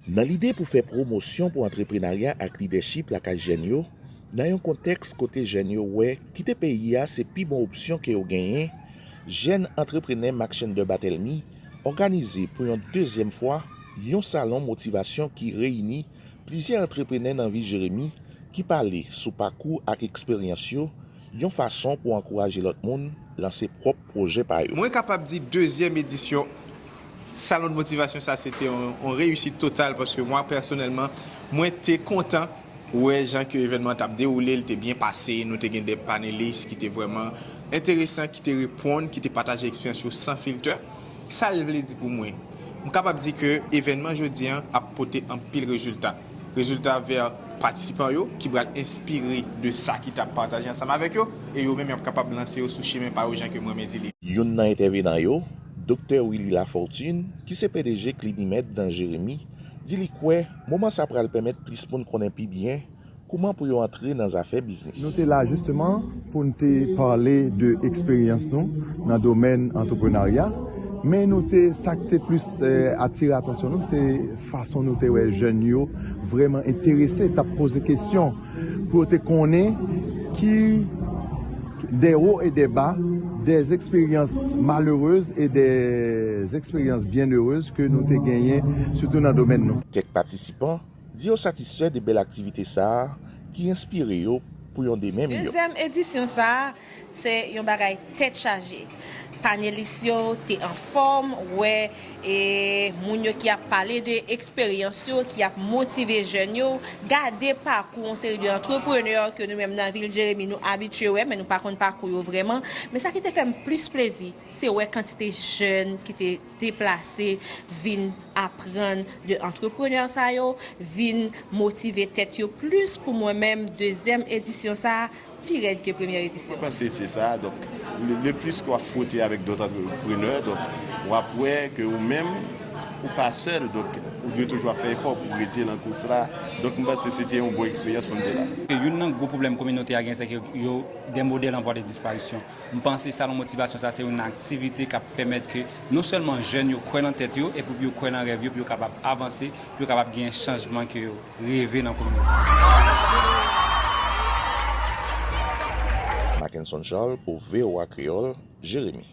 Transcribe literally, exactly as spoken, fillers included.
Nan lide pou fè pwomosyon pou antreprenarya ak lidèchip lakay jèn yo, nan yon kontèks kote jèn yo wè kite peyi a se pi bon opsyon ke yo genyen, jèn antreprenè Maxender Bathelmy òganize pou yon dezyèm fwa yon salon motivasyon ki reyini plizyè antreprenè nan vil Jeremi ki pale sou pakou ak eksperyans yo, yon fason pou ankouraje lòt moun lanse pwòp pwojè pa yo. Mwen kapab di dezyèm edisyon Salon de motivasyon sa se te yon, yon reyisit total paske mwen pèsonèlman, mwen te kontan wè jan ke evènman t ap dewoule, li te byen pase, nou te gen de panelis ki te vrèman enteresan, ki te reponn, ki te pataje eksperyans yo san filtè. Sa l vle di pou mwen? M kapab di ke evènman jodi an ap pote anpil rezilta. Rezilta vè patisipan yo ki pral enspire de sa ki t ap pataje ansanm avèk yo, e yo menm y ap kapab lanse yo sou chemen pa yo jan ke mwen renmen di li. Youn nan entèvenan yo, Doktè Willy Lafortune, ki se P D G Clinimed nan Jeremi, di li kwè moman sa pral pèmèt plis moun konnen pi byen kouman pou yo antre nan zafè biznis. Nou te la jisteman pou n te pale de eksperyans nou nan domèn antreprenarya, men nou te, sa k te plis, eh, atire atansyon nou, se fason nou te wè jèn yo vrèman enterese, t ap poze kesyon pou yo te konnen ki des hauts et des bas, des expériences malheureuses et des expériences bienheureuses ke nou te genyen, sitou nan domèn nou. Kèk patisipan di yo satisfè de bèl aktivite sa a ki enspire yo pou yon demen miyò. Dezyèm edisyon sa a, se yon bagay tèt chaje. Panelis yo te anfòm, wè, e moun yo ki ap pale de eksperyans yo, ki ap motive jèn yo, gade pakou yon seri de antreprenè ke nou menm nan vil Jeremi nou abitye wè, men nou pa konn pakou yo vrèman. Men sa ki te fè m plis plezi, se wè kantite jèn ki te deplase, vin aprann de antreprenè sa yo, vin motive tèt yo plis. Pou mwen menm, dezyèm edisyon sa a pi rèd ke premyè edisyon. Mwen panse se sa. Donk, le, le plis ke w ap fwote avèk dòt antreprenè, donk, w ap wè ke ou menm, ou pa sèl. Donk, ou dwe toujou ap fè efò pou w rete nan kous la. Donk, mwen panse se te yon bon eksperyans pou m te la. Youn nan gwo pwoblèm kominote a gen, se ke yo de modèl an vwa de disparisyon. M panse salon motivasyon sa se yon aktivite k ap pèmèt ke non sèlman jèn yo kwè nan tèt yo, epi pou yo kwè nan rèv yo, pou yo kapab avanse, pou yo kapab gen chanjman ke yo reve nan kominote. Mackenson Charles pou V O A Kreyòl, Jeremi.